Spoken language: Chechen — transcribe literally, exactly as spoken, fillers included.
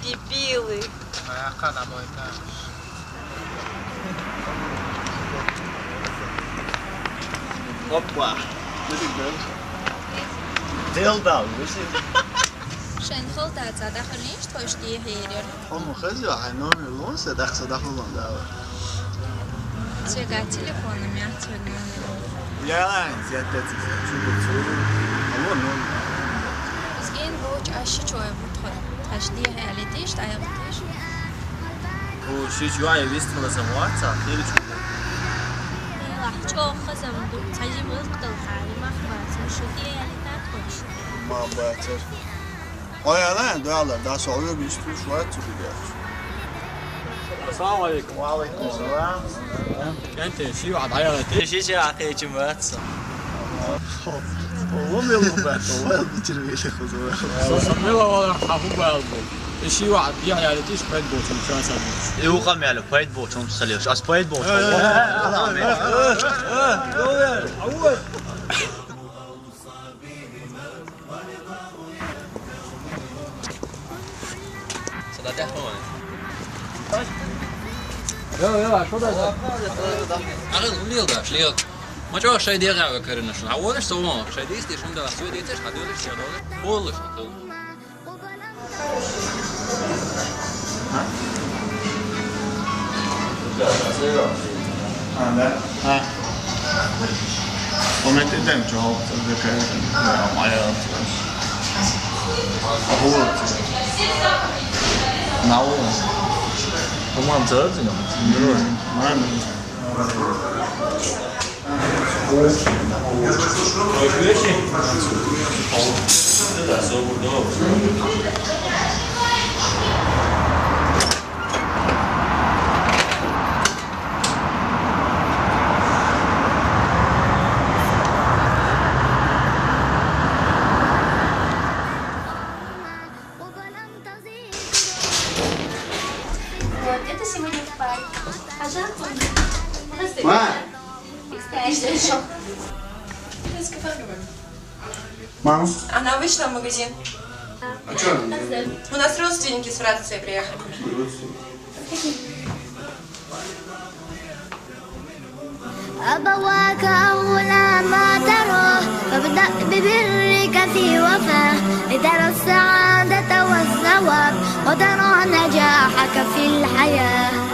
Дебилы. Моя хана, мой этаж. Опа. Дел дал, вижу. Шен хол да, за да хрен, что ж ты герер. Хьо ма хеза, хьай номер лоӀ са, даха са даха лоӀ да. Цвета телефона, мягкий номер. Яла, зятя цвета, чу бу цу. Алло, номер. Изген боч аши чой бу тхо. Тхаш ди хали тиш, тай бу тиш. О, ши чуай вист мала самуаца, хили чу. Ила, чо хазам ду, цаи мылк дал хали, махбац, шу ди хали тат хош. Ма бацер. Ой, ана, дуалар, да, со, ой, бисту, шуат, цу, бигер. Ассаламу алейкум. Ва алейкум салам. Кенте, ши ва дая. Ши ши ахи чумац. Оло мело бат, оло битир вели хозо. Со мела вала хабу балбу. Ши ва я я тиш пет бочун часа. Иу камяла пет бочун салеш. Ас пет бочун. Ага, ну, лил, да, шлил. Ма чё, шай дегава карина шун. А вот что он, шай дисти шун да, су дисти шадёлы шадёлы. Полы шадёлы. А, да? А. Помните, там чё, такая, да, моя. Вот. На улице. По-моему, целый день. Нормально. Вот, это сегодня в парке. Пожалуйста. Ма. Мам. Она вышла в магазин. А чё она? У нас родственники с Франции приехали. Родственники. أبواك أولى ما ترى، فابدأ ببرك في وفاه، لترى السعادة والثواب، وترى نجاحك في الحياة.